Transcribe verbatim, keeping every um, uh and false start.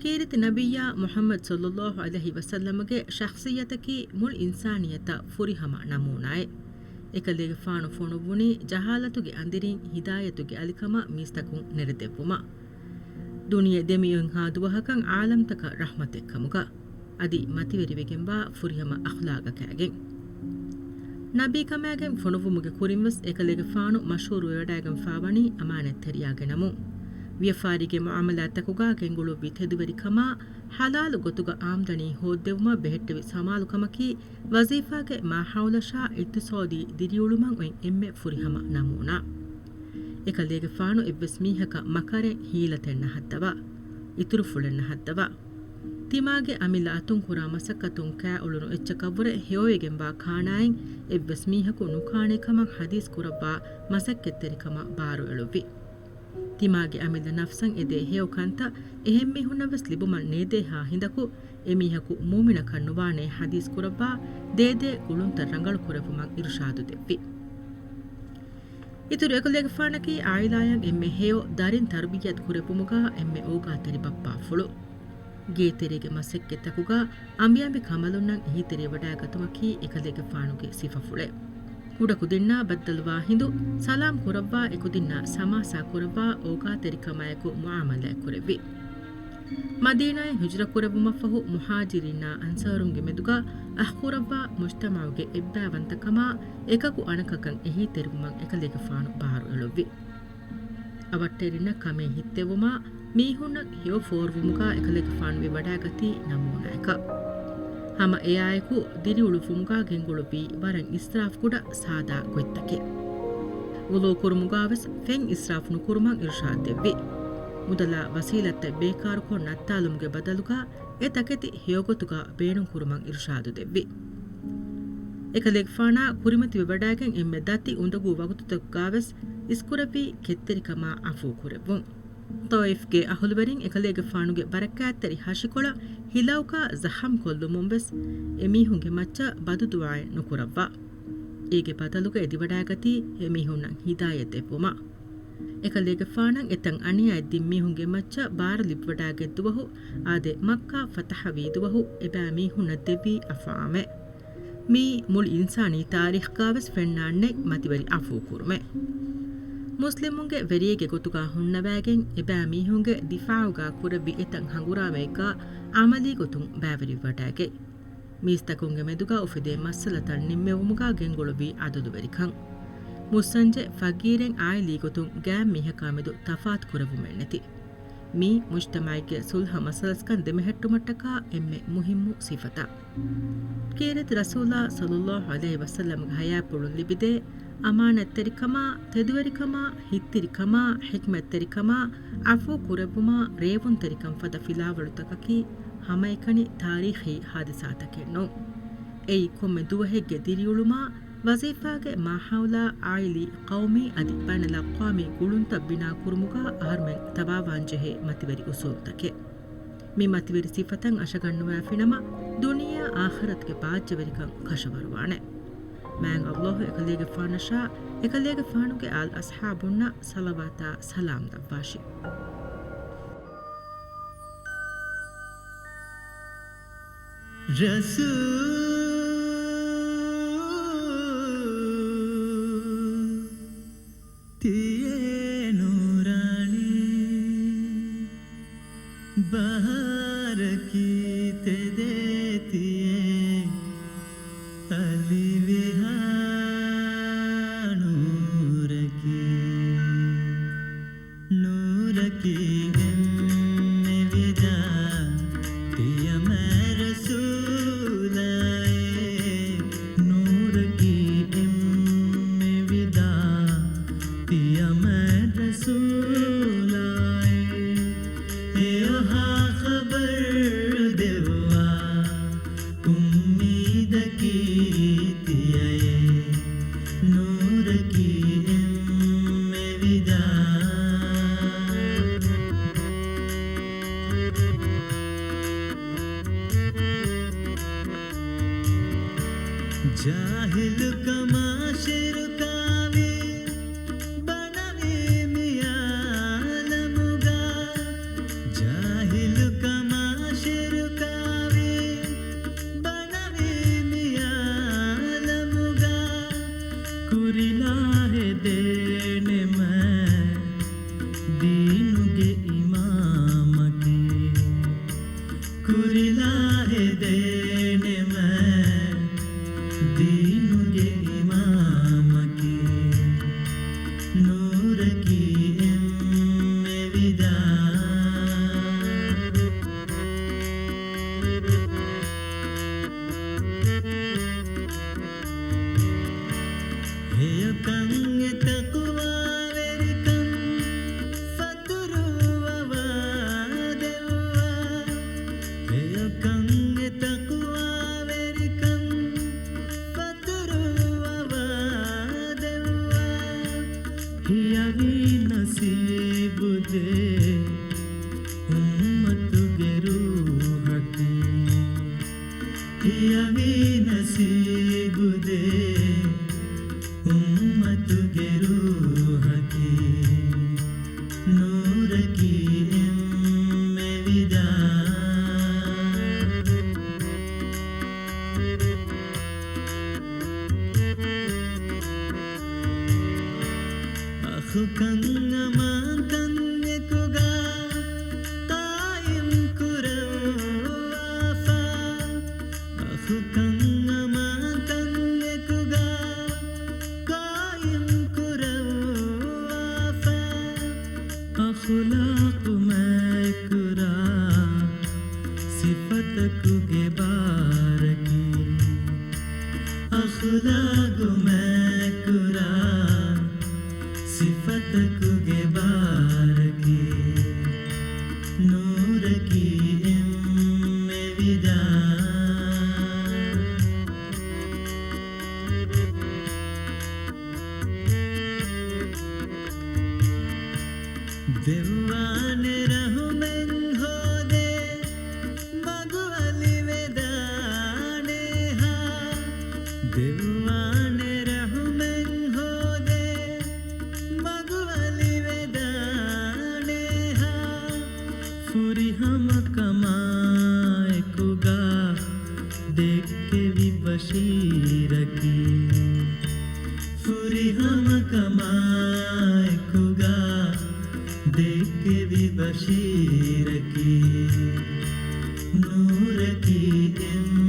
ކީރިތި ނަބިއްޔާ މުޙައްމަދު ޞައްލައްލާހު ޢަލައިހި ވަސައްލަމަގެ ޝަޚްޞިއްޔަތަކީ މުޅި އިންސާނިއްޔަތަށް ފުރިހަމަ ނަމޫނާއެއް. އެކަލޭގެފާނު ފޮނުއްވުނީ ޖަހާލަތުގެ އަނދިރިން ހިދާޔަތުގެ އަލިކަމަށް މީސްތަކުން ނެރެދެއްވުމަށް. ދުނިޔެ ދެމިއޮތްހާ ދުވަހަކަށް ޢާލަމްތަކަށް ރަޙްމަތެއްކަމުގަ. އަދި މަތިވެރިވެގެންވާ ފުރިހަމަ އަޚްލާގަކާގެން. ނަބީކަމާގެން ފޮނުއްވުމުގެ ކުރިންވެސް އެކަލޭގެފާނު މަޝްހޫރުވެވަޑައިގެންފާވަނީ އަމާނަތްތެރިޔާގެ ނަމުން. ވިޔަފާރީގެ މުޢާމަލާތްތަކުގަ ގެންގުޅުއްވި ތެދުވެރިކަމާ، ޙަލާލު ގޮތުގަ އާމްދަނީ ހޯއްދެވުމަށް ބެހެއްޓެވި ސަމާލުކަމަކީ، ވަޒީފާގެ މާހައުލަށާ އިޤްތިޞާދީ ދިރިއުޅުމަށް އޮތް އެންމެ ފުރިހަމަ ނަމޫނާ. އެކަލޭގެފާނު އެއްވެސް މީހަކަށް މަކަރެއް ހީލަތެއް ނަހައްދަވާ، އިތުރުފުޅެއް ނަހައްދަވާ. ތިމާގެ އަމިއްލަ އަތުން ކުރާ މަސައްކަތުން ކާއުޅުނު އެއްޗަކަށްވުރެ ހެޔޮވެގެންވާ ކާނާއިން އެއްވެސް މީހަކު ނުކާނޭ ކަމަށް ޙަދީޘް ކުރައްވާ މަސައްކަތްތެރިކަމަށް ބާރުއެޅުއްވި. ތިމާގެ އަމިއްލަ ނަފްސަށް އެދޭ ހެޔޮ ކަންތައް އެހެންމީހުންނަށްވެސް ލިބުމަށް ނޭދޭހާ ހިނދަކު، އެމީހަކު މުއުމިނަކަށް ނުވާނޭ ޙަދީޘް ކުރައްވާ، ދޭދޭ ގުޅުންތައް ރަނގަޅު ކުރެއްވުމަށް އިރުޝާދު ދެއްވި. އިތުރު އެކަލޭގެފާނަކީ އާއިލާއަށް އެންމެ ހެޔޮ ދަރިން ތަރުބިއްޔަތު ކުރެއްވުމުގަ އެންމެ އޯގާތެރި ބައްޕާފުޅު. ގޭތެރޭގެ މަސައްކަތްތަކުގަ އަނބިއަނބި ކަނބަލުންނަށް އެހީތެރިވެވަޑައިގަތުމަކީ އެކަލޭގެފާނުގެ ސިފަފުޅެއް. ކުޑަކުދިންނާ ބައްދަލުވާ ހިނދު، ސަލާމް ކުރައްވާ އެކުދިންނާ ސަމާސާ ކުރައްވާ އޯގާތެރިކަމާއެކު މުޢާމަލާތް ކުރެއްވި. މަދީނާއިން ހިޖުރަކުރެއްވުމަށްފަހު މުހާޖިރީންނާ އަންޞާރުންގެ މެދުގަ އަޚްކުރައްވާ މުޖްތަމަޢުގެ އެއްބައިވަންތަކަމާ އެކަކު އަނެކަކަށް އެހީތެރިވުމަށް އެކަލޭގެފާނު ބާރުއެޅުއްވި. އަވަށްޓެރިންނަށް ކަމޭ ހިއްތެވުމާ، މީހުންނަށް ހެޔޮ ފޯރުވުމުގަ އެކަލޭގެފާނު ވެވަޑައިގަތީ ނަމޫނާއަކަށް. ހަމަ އެއާއެކު ދިރިއުޅުއްވުމުގަ ގެންގުޅުއްވީ ވަރަށް އިސްރާފް ކުޑަ ސާދާ ގޮތްތަކެއް. ވުޟޫ ކުރުމުގަވެސް ފެން އިސްރާފް ނުކުރުމަށް އިރުޝާދު ދެއްވި. މުދަލާ ވަސީލަތްތައް ބޭކާރުކޮށް ނައްތާލުމުގެ ބަދަލުގަ އެ ތަކެތި ހެޔޮގޮތުގަ ބޭނުންކުރުމަށް އިރުޝާދު ދެއްވި. އެކަލޭގެފާނާ ކުރިމަތިވެވަޑައިގެން އެންމެ ދަތި އުނދަގޫ ވަގުތުތަކުގަވެސް އިސްކުރެއްވީ ކެތްތެރިކަމާ ޢަފޫ ކުރެއްވުން. ޠާއިފްގެ އަހުލުވެރިން އެކަލޭގެފާނުގެ ބަރަކާތްތެރި ހަށިކޮޅަށް ހިލައުކާ ޒަޚަމް ކޮށްލުމުން ވެސް އެމީހުންގެ މައްޗަށް ބަދުދުޢާއެއް ނުކުރައްވާ. އޭގެ ބަދަލުގަ އެދިވަޑައިގަތީ އެމީހުންނަށް ހިދާޔަތް ދެއްވުމަށް. އެކަލޭގެފާނަށް އެތަން އަނިޔާއެއް ދިން މީހުންގެ މައްޗަށް ބާރު ލިބިވަޑައިގަތްދުވަހު، އާދެ، މައްކާ ފަތަޙަވީ ދުވަހު އެބައިމީހުންނަށް ދެއްވީ އަފާމެއް. މީ މުޅި އިންސާނީ ތާރީޚްގަވެސް ފެންނާނެ މަތިވެރި އަފޫ ކުރުމެއް. މުސްލިމުންގެ ވެރިއެއްގެ ގޮތުގަ ހުންނަވައިގެން އެބައިމީހުންގެ ދިފާޢުގަ ކުރެއްވި އެތައް ހަނގުރާމައެއްގަ ޢަމަލީ ގޮތުން ބައިވެރިވެވަޑައިގަތް. މީސްތަކުންގެ މެދުގަ އުފެދޭ މައްސަލަތައް ނިންމެވުމުގަ ގެންގުޅުއްވި ޢަދުލުވެރިކަން. މުއްސަންޖެ ފަގީރެއް އާއިލީ ގޮތުން ގާތް މީހަކާ މެދު ތަފާތު ކުރެއްވުމެއްނެތި. މީ މުޖްތަމަޢެއްގެ ޞުލްޙަ މައްސަލަސްކަން ދެމެހެއްޓުމަށްޓަކާ އެންމެ މުހިއްމު ސިފަތައް. ކީރިތި ރަސޫލާ ޞައްލައްލާހު ޢަލައިހި ވަސައްލަމްގެ ޙަޔާތްޕުޅުން ލިބިދޭ އަމާނަތްތެރިކަމާ، ތެދުވެރިކަމާ، ހިކްމަތްތެރިކަމާ، ޢަފޫ ކުރެއްވުމާ، ރޭވުންތެރިކަން ފަދަ ފިލާވަޅުތަކަކީ ހަމައެކަނި ތާރީޚީ ޙާދިސާތަކެއް ނޫން. އެއީ ކޮންމެ ދުވަހެއްގެ ދިރިއުޅުމާ، ވަޒީފާގެ މާހައުލާ، އާއިލީ، ޤައުމީ އަދި ބައިނަލްއަޤްވާމީ ގުޅުންތައް ބިނާ ކުރުމުގަ އަހަރުމެން ތަބާވާންޖެހޭ މަތިވެރި އުސޫލުތަކެއް. މި މަތިވެރި ސިފަތައް އަށަގަންނުވާފިނަމަ، ދުނިޔެއާ އާޚިރަތުގެ ބާއްޖަވެރިކަން ކަށަވަރުވާނެ. މާތް ﷲ އެކަލޭގެފާނަށާ، އެކަލޭގެފާނުގެ އާލް އަޞްޙާބުންނަށް ޞަލަވާތާ ސަލާމް ދައްވާށި. ރަސޫލާ، ތިޔޭ ނޫރާނީ ބަހާރަކީ، ތެދޭ ތިޔޭ އަލިވިހާ ނޫރަކީ. ނޫރަކީ އެންމެ ވިދާ ތިޔަމަ ރަސޫލާއޭ. ނޫރަކީ އެންމެ ވިދާ ތިޔަމަ ރަސޫލާއޭ. އެއަހާ ޚަބަރު ދެއްވާ އުއްމީދަކީ ތިޔައޭ. ނޫރަކީ އެންމެ ވިދާ. ޖާހިލުކަމާ ޝިރުކާވި ބަނަވީ މި އާލަމުގަ. ޖާހިލުކަމާ އިމާމަކީ، ކުރިލާ ހެދޭނެ މާތް ދީނުގެ އިމާމަކީ، ނޫރަކީ އެންމެ ވިދާ. ހެޔޮކަން އެ ތަޤްވާވެރިކަން ފަތުރުއްވަވާ ދެއްވާ. ހެޔޮކަން އެ ތަޤްވާވެރިކަން ފަތުރުއްވަވާ ދެއްވާ. ހިޔަވީ ނަސީބުދޭ އުއްމަތުގެ ރޫޙަކީ. ހިޔަވީ ނަސީބުދޭ އުއްމަތުގެ ރޫޙަކީ، ނޫރަކީ އެންމެ ވިދާ. އަޚުކަން އަމާންކަން އެކުގަ ޤާއިމް ކުރައްވާފަ. އަޚުކަން އަމާންކަން އެކުގަ ޤާއިމް ކުރައްވާފަ. އަޚުލާޤު މާތްކުރާ ސިފަތަކުގެ ބާރަކީ. އަޚުލާޤު މާތްކުރާ ސިފަތަކުގެ ބާރަކީ، ނޫރަކީ އެންމެ ވިދާ. ދެއްވާނެ ރަޙުމެއް ހޯދޭ މަގު އަލިވެދާނޭހާ. ދެއްވާނެ ރަޙުމެއް ހޯދޭ މަގު އަލިވެދާނޭހާ. ފުރިހަމަކަމާ އެކުގަ ދެއްކެވި ބަޝީރަކީ. ފުރިހަމަކަމާ އެކުގަ ދެއްކެވި ބަޝީރަކީ، ނޫރަކީ އެން